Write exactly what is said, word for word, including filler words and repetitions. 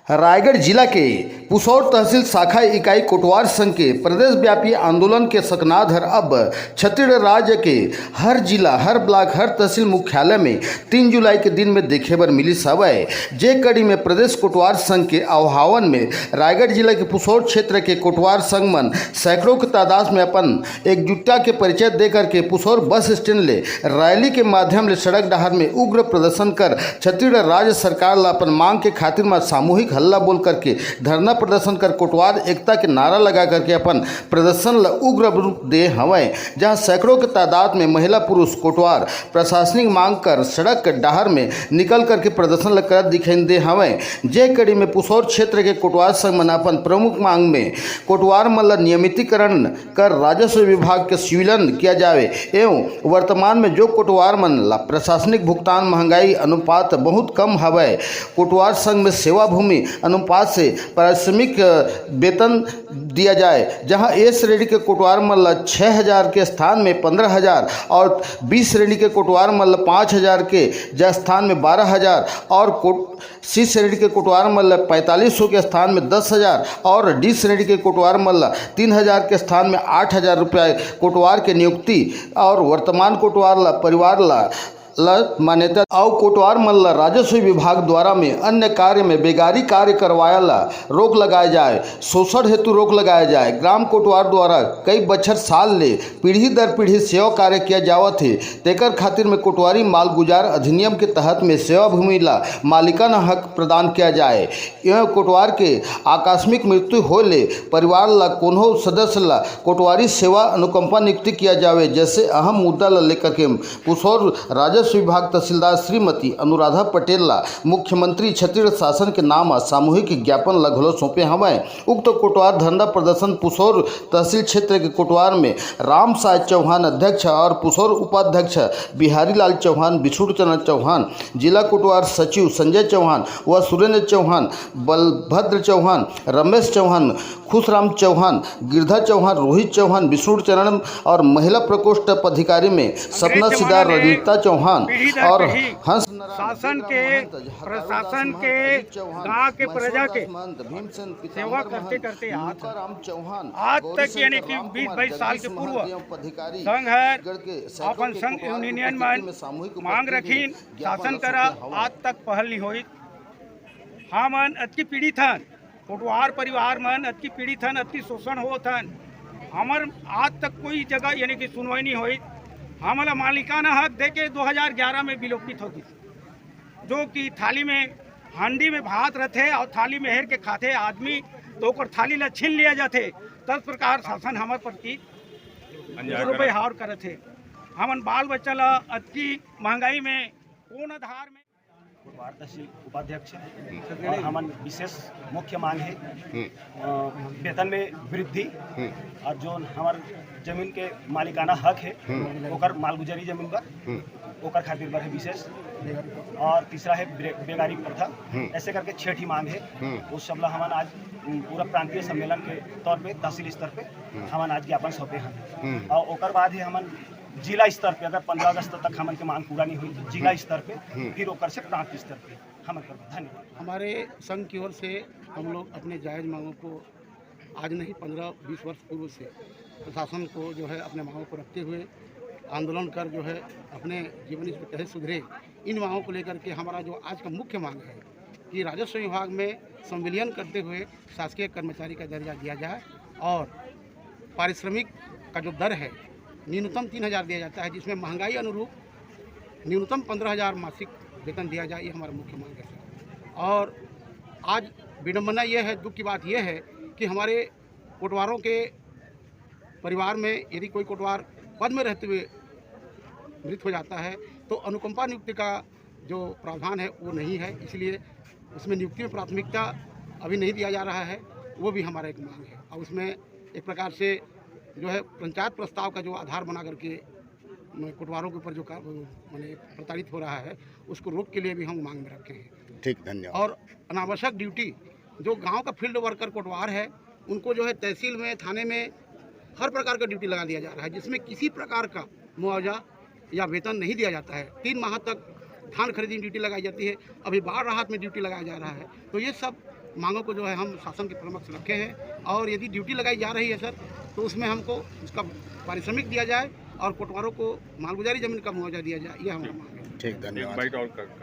रायगढ़ जिला के पुसौर तहसील शाखा इकाई कोटवार संघ के प्रदेश व्यापी आंदोलन के सकनाध हर अब छत्तीसगढ़ राज्य के हर जिला, हर ब्लॉक, हर तहसील मुख्यालय में तीन जुलाई के दिन में देखे बर मिलिस हवय। जे कड़ी में प्रदेश कोटवार संघ के आह्वान में रायगढ़ जिला के पुसौर क्षेत्र के कोटवार संघ मन सैकड़ों के तादाद में अपन एकजुटता के परिचय दे करके पुसौर बस स्टैंड ले रैली के माध्यम ले सड़क डहार में उग्र प्रदर्शन कर छत्तीसगढ़ राज्य सरकार ला अपन मांग के खातिर म सामूहिक हल्ला बोल करके धरना प्रदर्शन कर कोटवार एकता के नारा लगा करके अपन प्रदर्शन ला उग्र रूप दे हवय, जहां सैकड़ों के तादाद में महिला पुरुष कोटवार प्रशासनिक मांग कर सड़क के डहार में निकल करके प्रदर्शन ला करत दिखाई दे हवय। जे कड़ी में पुसौर क्षेत्र के कोटवार संघ मन अपन प्रमुख मांग में कोटवार मन ला नियमितीकरण कर राजस्व विभाग के सिविलन किया जावे एवं वर्तमान में जो कोटवार मन ला प्रशासनिक भुगतान महंगाई अनुपात बहुत कम हवय। कोटवार संघ में सेवा भूमि अनुपात से पारिश्रमिक, अ, वेतन दिया जाए, जहां ए श्रेणी के कोटवार मन ला छः हजार के स्थान में पन्द्रह हजार और बी श्रेणी के कोटवार मन ला पाँच हजार के जा स्थान में बारह हजार और कोट सी श्रेणी के कोटवार मन ल पैंतालीस सौ के स्थान में दस हजार और डी श्रेणी के कोटवार मन ल तीन हजार के स्थान में आठ हजार रुपया कोटवार के नियुक्ति और वर्तमान कोटवार ल परिवार ल ल मान्यता और कोटवार मन ल राजस्व विभाग द्वारा में अन्य कार्य में बेगारी कार्य करवाया ल रोक लगाए जाए, शोषण हेतु रोक लगाए जाए। ग्राम कोटवार द्वारा कई बछर साल ले पीढ़ी दर पीढ़ी सेवा कार्य किया जावत हे, तेकर खातिर में कोटवारी मालगुजार अधिनियम के तहत में सेवा भूमि ला मालिकाना हक प्रदान किया जाए। यह कोटवार के आकस्मिक मृत्यु होए ले परिवार ला कोनो सदस्य ला कोटवारी सेवा अनुकंपा नियुक्ति किया जावे जैसे अहम मुद्दा ला लेकर के पुसौर राजस्व विभाग तहसीलदार श्रीमती अनुराधा पटेल ला मुख्यमंत्री छत्तीसगढ़ शासन के नाम आ सामूहिक ज्ञापन ला घलो सौंपे हवय। उक्त कोटवार धरना प्रदर्शन पुसौर तहसील क्षेत्र के कोटवार में राम साय चौहान अध्यक्ष और पुसौर उपाध्यक्ष बिहारी लाल चौहान, बिछुड़ चरण चौहान, जिला कोटवार सचिव संजय चौहान व सुरेंद्र चौहान, बलभद्र चौहान, रमेश चौहान, खुशराम चौहान, गिरधा चौहान, रोहित चौहान, बिछुड़ चरण और महिला प्रकोष्ठ पदाधिकारी में सपना सिद्धार्थ, रंजिता चौहान और हंस शासन के, प्रशासन के, गांव के प्रजा के सेवा करते करते आज, आज तक यानी कि बीस बाईस साल के पूर्व संघ हर अपन संघ यूनियन मन मांग रखिन, शासन करा आज तक पहल नहीं होई। हमन अतकी पीड़ित हन, कोटवार परिवार मन अतकी पीड़ित हन, अतकी शोषण होत हन, हमर आज तक कोई जगह यानी कि सुनवाई नहीं होई। हमला मालिकाना हक देके दो हज़ार ग्यारह में विलोपित हो गई। जो कि थाली में, हांडी में भात रथे और थाली में हेर के खाथे आदमी, तो ओकर थाली ला छीन लिया जाथे। तस प्रकार शासन हमर प्रति दुर्व्यवहार करत हे। हमन बाल बच्चा ला अतकी महंगाई में कौन आधार में कोटवार तहसील उपाध्यक्ष और हमन विशेष मुख्य मांग है, अ, वेतन में वृद्धि और जो हमार जमीन के मालिकाना हक है, ओकर मालगुजारी जमीन पर, ओकर खातिर बर है विशेष। और तीसरा है बे-, बेगारी प्रथा। ऐसे करके छह ठी मांग है। उस सबला हमन आज, उम, पूरा प्रांतीय सम्मेलन के तौर पे तहसील स्तर पे हमन आज ज्ञापन सौंपे हैं। और ओकर बाद ही हमन जिला स्तर पे, अगर पन्द्रह अगस्त तक हमन के मांग पूरा नहीं हुई तो जिला स्तर पे, फिर ओकर से प्रांत स्तर पे हमन कर। धन्यवाद। हमारे संघ की ओर से हम लोग अपने जायज मांगों को आज नहीं, पन्द्रह बीस वर्ष पूर्व से प्रशासन को जो है अपने मांगों को रखते हुए आंदोलन कर जो है अपने जीवन स्तर कैसे सुधरे, इन मांगों को लेकर के हमारा जो आज का मुख्य मांग है कि राजस्व विभाग में संविलियन करते हुए शासकीय कर्मचारी का दर्जा दिया जाए और पारिश्रमिक का जो दर है न्यूनतम तीन हज़ार दिया जाता है, जिसमें महंगाई अनुरूप न्यूनतम पन्द्रह हज़ार मासिक वेतन दिया जाए, ये हमारा मुख्य मांग है। और आज विडंबना ये है, दुख की बात ये है कि हमारे कोटवारों के परिवार में यदि कोई कोटवार पद में रहते हुए मृत हो जाता है तो अनुकंपा नियुक्ति का जो प्रावधान है वो नहीं है, इसलिए उसमें नियुक्ति में प्राथमिकता अभी नहीं दिया जा रहा है, वो भी हमारा एक मांग है। और उसमें एक प्रकार से जो है पंचायत प्रस्ताव का जो आधार बना करके म-, कोटवारों के ऊपर जो का-, माने प्रताड़ित हो रहा है, उसको रोक के लिए भी हम मांग में रखे हैं। ठीक, धन्यवाद। और अनावश्यक ड्यूटी, जो गांव का फील्ड वर्कर कोटवार है, उनको जो है तहसील में, थाने में हर प्रकार का ड्यूटी लगा दिया जा रहा है, जिसमें किसी प्रकार का मुआवजा या वेतन नहीं दिया जाता है। तीन माह तक धान खरीदी में ड्यूटी लगाई जाती है, अभी बाढ़ राहत में ड्यूटी लगाया जा रहा है। तो ये सब मांगों को जो है हम शासन के समक्ष रखे हैं और यदि ड्यूटी लगाई जा रही है सर, तो उसमें हमको उसका पारिश्रमिक दिया जाए और पटवारों को मालगुजारी जमीन का मुआवजा दिया जाए, यह हमारा मांग है। ठीक, धन्यवाद। बाइट और कर, कर।